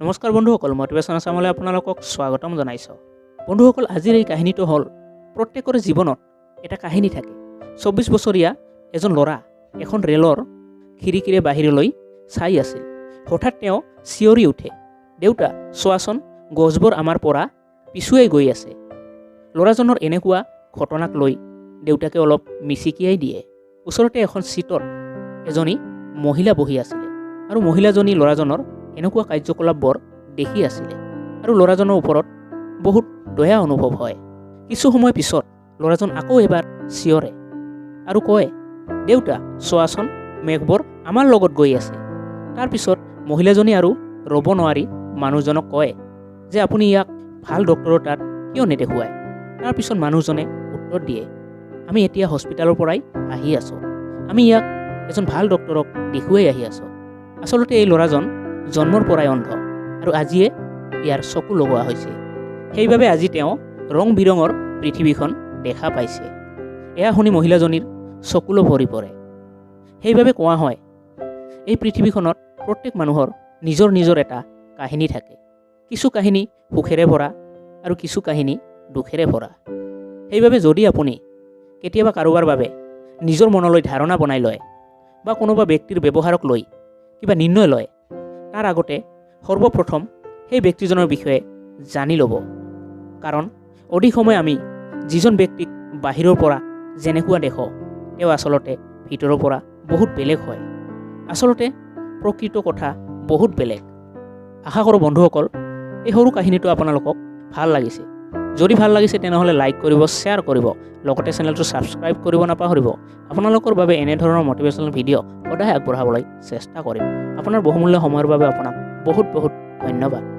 নমস্কাৰ বন্ধুসকল, মটিভেশ্যন আছামলৈ আপোনালোকক স্বাগতম জনাইছোঁ। বন্ধুসকল, আজিৰ এই কাহিনীটো হ'ল প্ৰত্যেকৰে জীৱনত এটা কাহিনী থাকে। 24 বছৰীয়া এজন ল'ৰা এখন ৰেলৰ খিৰিকীৰে বাহিৰলৈ চাই আছিল। হঠাৎ তেওঁ চিঞৰি উঠে, "দেউতা, চোৱাচোন, গছবোৰ আমাৰ পৰা পিছুৱাই গৈ আছে।" ল'ৰাজনৰ এনেকুৱা ঘটনাক লৈ দেউতাকে অলপ মিচিকিয়াই দিয়ে। ওচৰতে এখন চিটত এজনী মহিলা বহি আছিলে আৰু মহিলাজনী ল'ৰাজনৰ এনেকুৱা কাৰ্যকলাপবোৰ দেখি আছিলে আৰু ল'ৰাজনৰ ওপৰত বহুত দয়া অনুভৱ হয়। কিছু সময় পিছত ল'ৰাজন আকৌ এবাৰ চিঞৰে আৰু কয়, "দেউতা, চোৱাচোন, মেঘবোৰ আমাৰ লগত গৈ আছে।" তাৰপিছত মহিলাজনী আৰু ৰ'ব নোৱাৰি মানুহজনক কয় যে আপুনি ইয়াক ভাল ডক্তৰৰ তাত কিয় নেদেখুৱায়? তাৰপিছত মানুহজনে উত্তৰ দিয়ে, "আমি এতিয়া হস্পিটেলৰ পৰাই আহি আছোঁ। আমি ইয়াক এজন ভাল ডক্তৰক দেখুৱাই আহি আছোঁ। আচলতে এই ল'ৰাজন জন্মৰ পৰাই অন্ধ আৰু আজিয়ে ইয়াৰ চকু লগোৱা হৈছে। সেইবাবে আজি তেওঁ ৰং বিৰঙৰ পৃথিৱীখন দেখা পাইছে।" এয়া শুনি মহিলাজনীৰ চকুলো ভৰি পৰে। সেইবাবে কোৱা হয়, এই পৃথিৱীখনত প্ৰত্যেক মানুহৰ নিজৰ নিজৰ এটা কাহিনী থাকে। কিছু কাহিনী সুখেৰে ভৰা আৰু কিছু কাহিনী দুখেৰে ভৰা। সেইবাবে যদি আপুনি কেতিয়াবা কাৰোবাৰ বাবে নিজৰ মনলৈ ধাৰণা বনাই লয় বা কোনোবা ব্যক্তিৰ ব্যৱহাৰক লৈ কিবা নিৰ্ণয় লয়, তাৰ আগতে সৰ্বপ্ৰথম সেই ব্যক্তিজনৰ বিষয়ে জানি ল'ব। কাৰণ অধিক সময় আমি যিজন ব্যক্তিক বাহিৰৰ পৰা যেনেকুৱা দেখোঁ, তেওঁ আচলতে ভিতৰৰ পৰা বহুত বেলেগ হয়। আচলতে প্ৰকৃত কথা বহুত বেলেগ। আশা কৰোঁ বন্ধুসকল, এই সৰু কাহিনীটো আপোনালোকক ভাল লাগিছে। যদি ভাল লাগিছে, তেনেহ'লে লাইক কৰিব, শ্বেয়াৰ কৰিব, লগতে চেনেলটো ছাবস্ক্ৰাইব কৰিব নাপাহৰিব। আপোনালোকৰ বাবে এনেধৰণৰ মটিভেশ্যনেল ভিডিঅ' সদায় আগবঢ়াবলৈ চেষ্টা কৰিম। আপোনাৰ বহুমূল্য সময়ৰ বাবে আপোনাক বহুত বহুত ধন্যবাদ।